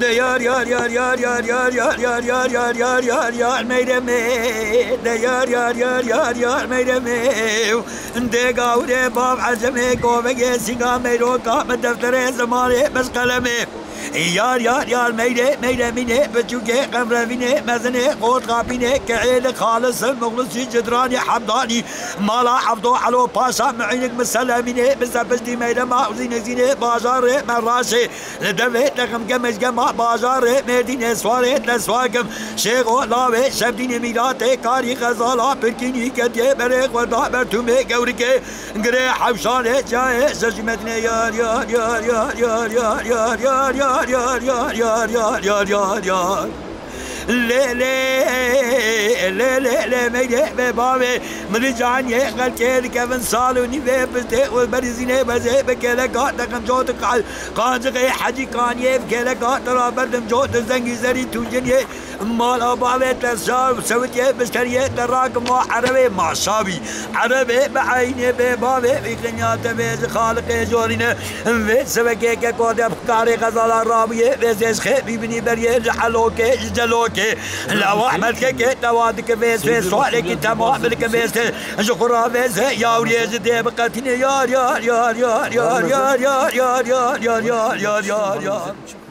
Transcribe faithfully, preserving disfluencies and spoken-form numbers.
De yar yar yar yar yar yar yar yar yar yar yar yar yar yar meyremê. De yar yar yar yar yar meyremê. De gawrê bav ecemê govegê sînga meyroka bi defterê zimanê bi qelemê. Yar yar yar meyrê meyremînê biçûkê qemrevînê mezinê qot xapînê kehê li xalisin muxlisî cidranî hemdanî. Mala Evdo Elo Paşa miînik miselemînê bi sepiştî meyrema û zînê zînê bajarê me raşê. Li devê texim gemej gema bajarê Mêrdînê swarê te swakim. Şêxo lawê şevdînê mîratê karî xezala pirkînî ketiyê berê xwe da bertûmê gewrikê. Girê hewşanê cayê şeşî Medînê yar yar yar yar yar yar yar yar yar yar yar yar yar yar yar yar yar yar. Lê lê lê lê lê meyrê vê bavê milî caniyê xelkê dikevin sal û nîvê piştê û berîzînê bezê bi kêleka teqim cotik qancixê hecî kaniyê bi kêleka tera berdim cotik zengî zerî tûciniyê. Mala bavê te şar sewitiyê bişteriyê te rakim wa erebê ma şabî. Erebê bi eynê bê bavê vî dinya te vê ji xaliqê jorîne. Vê sevekê ke kode karê xezala rabiyê vê zêşxê bîbinî beriyê ji elokê ji celokê. Lewa melkekê tewa dike vê sê sualekî tema bilike vê sê. Ji xwe ra vê sê yawriyê ji dê biqetîne yar yar yar yar yar yar yar yar yar yar yar yar yar yar yar.